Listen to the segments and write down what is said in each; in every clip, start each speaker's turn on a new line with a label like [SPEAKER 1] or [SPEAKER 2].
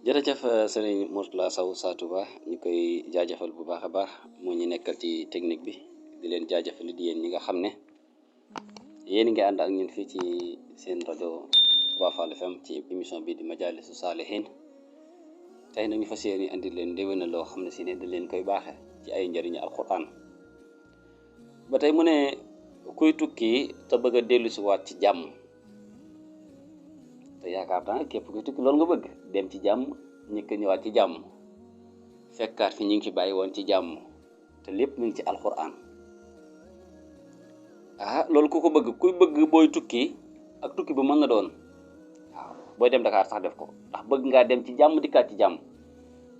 [SPEAKER 1] jërëjëf sëriñ Mourtala Sow Sa Touba ñu koy jaajëfal bu baax a baax moo ñu nekkal ci technique bi di leen jaajëfal di yéen ñi nga xam ne yéen ngi ànd ak ñun fii ci seen rajo Touba Fall FM ci émission bi di Majalisu Saalihin tey nag ñu fas yéene andi leen déwéna loo xam ne si ne da leen koy baaxe ci ay njëriñu alquran ba tey mu ne kuy tukki te bëgg a dellu si waat ci jàmm te yaakaar naa képp kuy tukki loolu nga bëgg dem ci jàmm ñëkk ñëwaat ci jàmm fekkaat fi ñu ngi fi bàyyi woon ci jàmm te lépp mu ngi ci alquran loolu ku ko bëgg kuy bëgg booy tukki ak tukki bu mën na doon waaw booy dem Dakar sax def ko ndax bëgg ngaa dem ci jàmm dikkaat ci jàmm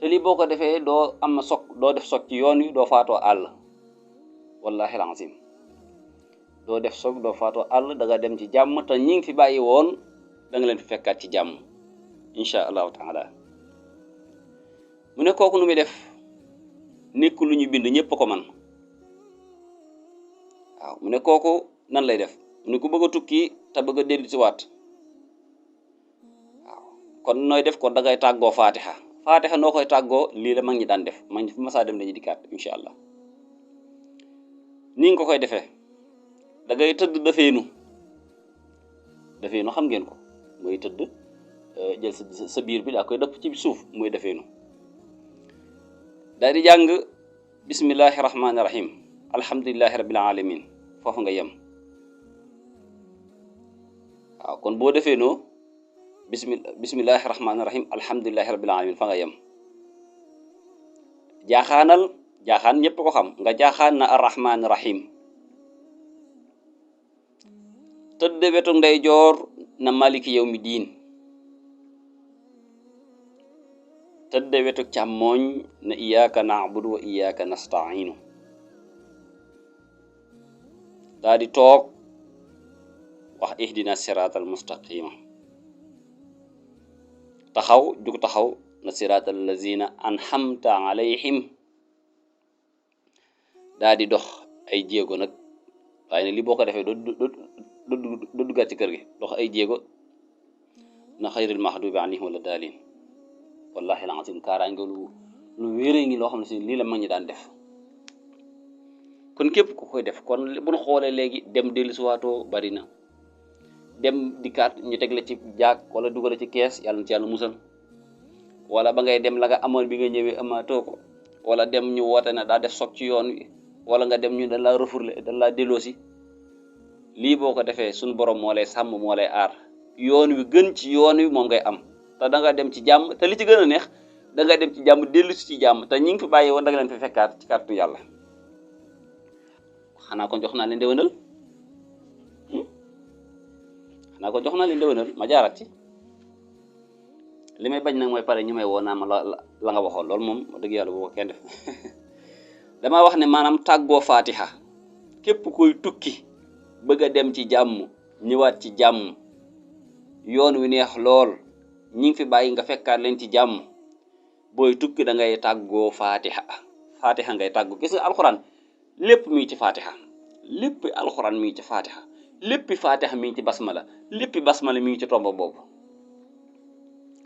[SPEAKER 1] te lii boo ko defee doo am sok doo def sok ci yoon wi doo faatoo àll wallahi alazim doo def sok doo faatoo àll da nga dem ci jàmm te ñi ngi fi bàyyi woon da nga leen fi fekkaat ci jàmm insha allahu taala mu ne kooku nu muy def nekk lu ñu bind ñëpp ko man waaw mu ne kooku nan lay def mu ne ku bëgg a tukki te bëgg a dellu si waat waaw kon nooy def kon da ngay tàggoo fatiha noo koy tàggoo lii la mag ñi daan def mag ñi fi masaa dem dañuy dikkaat insha allah ni nga ko koy defee da ngay tëdd dafeenu xam ngeen ko mooy tëdd jël sa biir bi daa koy dëpp ci suuf mooy defeenu daal di jàng bismillahi rahmaani rahim alhamdulillahi rabbil alamin foofu nga yem waaw kon boo defeenoo bismillahi rahmaani rahim alhamdulillahi rabbil alamin fa nga yem jaaxaan ñëpp ko xam nga jaaxaan na arrahmaani rahim tëdd wetu ndeyjoor na maliki yawmi diin tëdd wetu càmmooñ na iyyaka na'budu wa iyyaka nasta'inu daa di toog wax ihdina siratal mustaqima taxaw na siratal lazina anhamta alayhim daa di dox ay jéego nag waaye ne li boo ko defee doo duggaat ci kër gi dox ay jéego na xayril mahdubi alayhim wala daalin wallahi alazim kaaraange lu wéeree ngi loo xam ne si lii la mag ñi daan def kon képp ku koy def kon bu ñu xoolee léegi dem dellusiwaatoo bari na dem dikkaat ñu teg la ci jaag wala dugal ci kees yàlla na ci yàlla musal wala ba ngay dem la nga amoon bi nga ñëwee amaatoo ko wala dem ñu woote na daa def soog ci yoon wi wala nga dem ñu dañ laa refourlé dañ laa delloosi lii boo ko defee suñu borom moo lay sàmm moo lay aar yoon wi gën ci yoon wi moom ngay am te da nga dem ci jàmm te li ci gën a neex da nga dem ci jàmm dellusi ci jàmm te ñi ngi fi bàyyi woon da nga leen fi fekkaat ci kàttu yàlla xanaa kon jox naa leen déwénal ma jaarat ci li may bañ nag mooy pare ñu may woo naa ma la nga waxoon loolu moom dëgg yàlla bu ko kenn def dama wax ne maanaam tàggoo fatiha képp koy tukki bëgg a dem ci jàmm ñëwaat ci jàmm yoon wi neex lool ñi ngi fi bàyyi nga fekkaat leen ci jàmm booy tukki da ngay tàggoo fatiha ngay tàggoo gis nga alxuraan lépp mi ngi ci fatiha lépp alxuraan mi ngi ci fatiha léppi fatiha mi ngi ci basmala léppi basmala mi ngi ci tomba boobu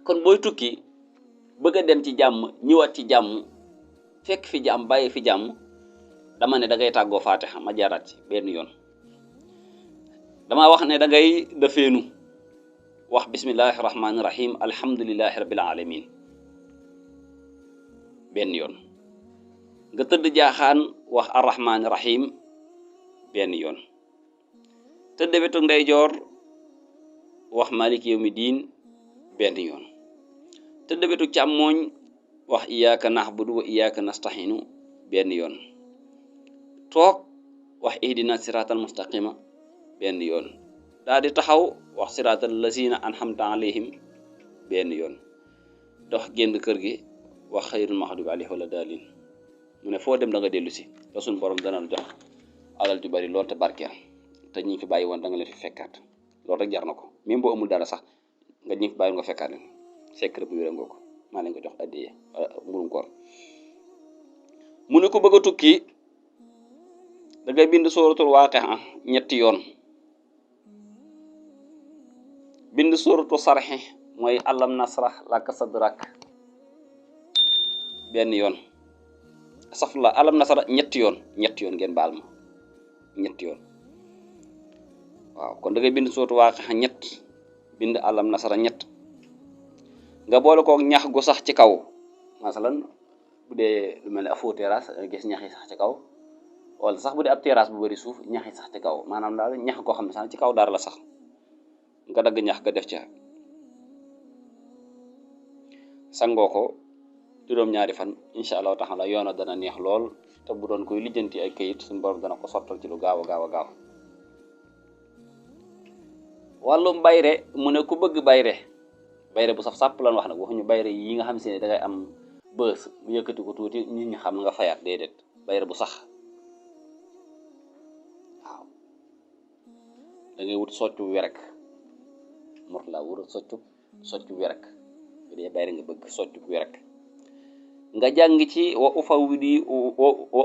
[SPEAKER 1] kon booy tukki bëgg a dem ci jàmm ñëwaat ci jàmm fekk fi jàmm bàyyi fi jàmm dama ne da ngay tàggoo fatiha ma jaaraat ci benn yoon dama wax ne da ngay defeenu wax bismillahi rahmaani rahim alhamdulillahi rabbil alamin benn yoon nga tëdd jaaxaan wax arrahmaani rahim benn yoon tëdd wetu ndeyjoor wax maliki yawmi diin benn yoon tëdd wetu càmmooñ wax iyyaka na'budu wa iyyaka nasta'inu benn yoon toog wax ihdina siratal mustaqima benn yoon daa di taxaw wax siratal lazina anhamta alayhim benn yoon dox génn kër gi wax xayrul mahdubi alayhim wala daalin mu ne foo dem da nga dellu si te suñu borom dana la jox alal ju bari lool te barkeel te ñi fi bàyyi woon da nga leen fi fekkaat loolu rek jar na ko même boo amul dara sax nga ñi fi bàyyi nga fekkaat leen secret bu wér ngoo ko maa leen ko jox addiye mburum koor mu ne ko bëgg a tukki da ngay bind suratul waaqi'a ñetti yoon bind suratu sarxi mooy alam nasrah laka sadrak benn yoon safla alam nasara ñetti yoon ngeen baal ma ñetti yoon waaw kon da ngay bind sootu Waaqi'a ñett bind alam nasara ñett nga boole kook ñax gu sax ci kaw masalan bu dee lu mel ne afoo terrasse nga gis ñax yi sax ci kaw wala sax bu dee ab terrasse bu bari suuf ñax yi sax ci kaw maanaam daal ñax goo xam ne sax ci kaw dara la sax nga dagg ñax ga def ca sangoo ko juróom-ñaari fan incha allahu taala yoona dana neex lool te bu doon koy lijjanti ay këyit suñu borom dana ko sottal ci lu gaaw a gaaw wàllum bayre mu ne ku bëgg bayre bu saf sàpp lan wax nag waxuñu bayre yi nga xam si ne dangay am bës mu yëkkati ko tuuti nit ñi xam nga fayaat déedéet bayre bu sax waaw da ngay wut soccu werek mot laa wut soccu werek bu dee bayre nga bëgg soccu werek nga jàng ci wa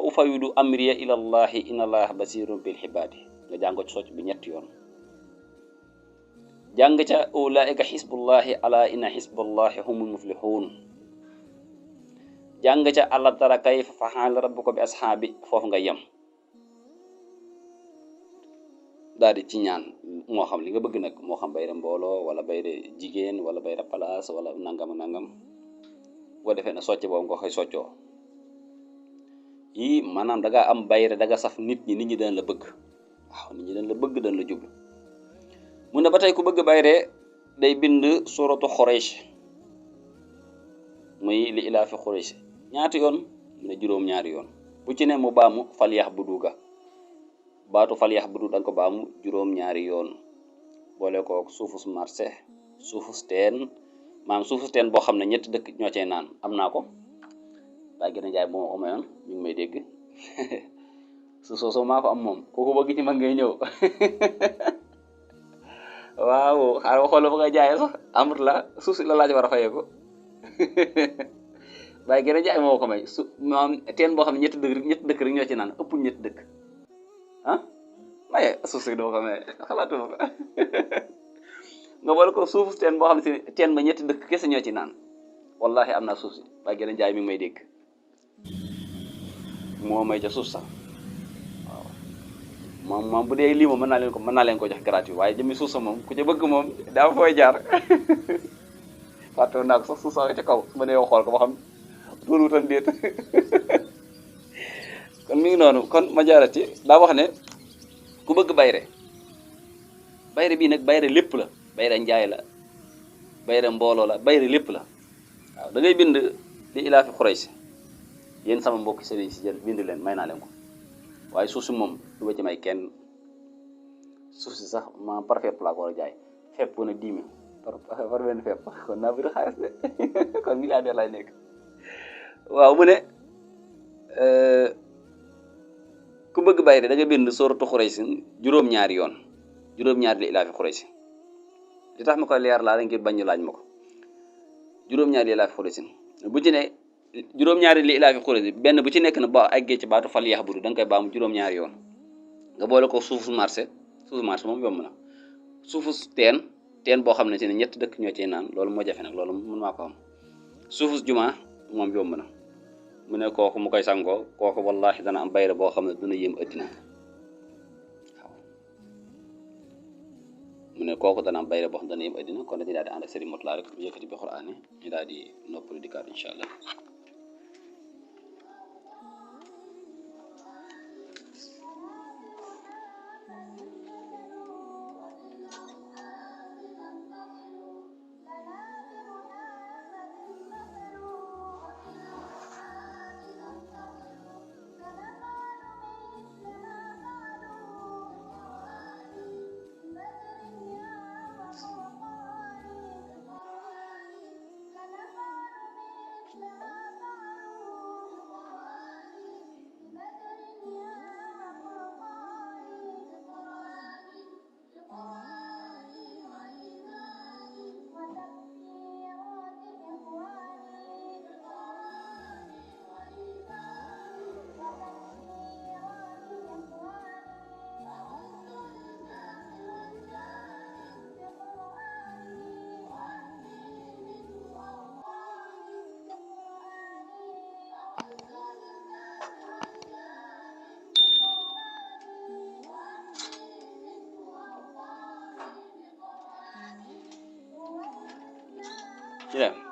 [SPEAKER 1] ufawidu amriya ila llahi inna allaha basirun bil ibaadi nga jàng ci socc bi ñetti yoon jàng ca ulaika xisbullahi ala inna xisballahi humul muflihun jàng ca alam tara kayfa fa'ala rabbuka bi ashaabi foofu nga yem daal di ci ñaan moo xam li nga bëgg nag moo xam bayre mbooloo wala bayre jigéen wala bayre palaas wala nangam boo defee na socc boobu nga koy soccoo yii maanaam da ngaa am bayre da nga saf nit ñi dañ la bëgg waaw nit ñi dañ la bëgg dañ la jublu mu ne ba tey ku bëgg bayre day bind suratu Quraysh muy li ilaafi Quraysh ñaati yoon mu ne juróom-ñaari yoon bu ci ne mu baamu falyaxbudu ga baatu falyaxbudu da nga ko baamu juróom-ñaari yoon boole ko suufus marché suufus teen maam suufus teen boo xam ne ñetti dëkk ñoo cay naan am naa ko daa gën a jaay moo omayoon mi ngi may dégg su soosoo maa ko am moom kooku bëgg ci man ngay ñëw waaw xaaral ma xool la ba nga jaayee sax amut la suuf si la laaj war a fayee ko waaye gën a jaay moo ko may maam teen boo xam ne ñetti dëkk rek ñoo ci naan ëppul ñetti dëkk ah waaye suuf si doo ko may xalaatuma ko nga boole ko suufu teen boo xam ne teen ba ñetti dëkk kese ñoo ci naan wallahi am naa suuf si waaye gën a jaay mi ngi may dégg moo may ca suuf sax waaw moom bu dee lii moom mën naa leen ko jox gratuit waaye jëmmi suuf sa moom ku ca bëgg moom daa fooy jaar fàtte naa ko sax suuf sa ca kaw su ma nee xool ko ba xam loolu wutal déet kon mi ngi noonu kon ma jaarati daa wax ne ku bëgg bayre bii nag bayre lépp la bayre njaay la bayre mbooloo la bayre lépp la waaw da ngay bind li ilaafi Quraysh yéen sama mbokki sëriñ si jël bind leen may naa leen ko waaye suuf si moom du ba ci may kenn suuf si sax ma par fepp laa ko war a jaay fepp na 10 000 par benn fepp kon naa bëri xaalis de kon milliardaire laay nekk waaw mu ne ku bëgg bayre da nga bind sooratu Quraysh juróom-ñaari yoon juróom-ñaari li ilaafi Quraysh li tax ma koy leer laa ngir bañ ñu laaj ma ko juróom-ñaari li ilaafi Quraysh bu ci ne juróom-ñaari li ilaafi Quraysh benn bu ci nekk na ba eggee ci baatu falyaxbudu da nga koy baamu juróom-ñaari yoon nga boole ko suufu marché moom yomb na suufu teen boo xam ne si ne ñetti dëkk ñoo ciy naan loolu moo jafe nag loolu mën maa ko am suufu juma moom yomb na mu ne kooku mu koy sangoo kooku wallahi dana am bayre boo xam ne dina yéem addina waaw mu ne kooku dana am bayre boo xam ne dana yéem addina kon dañuy daal di ànd ak Serigne Moutalla rek yëkkati bi Qur'an ñu daal di noppalu di kaat incha allah. ci dem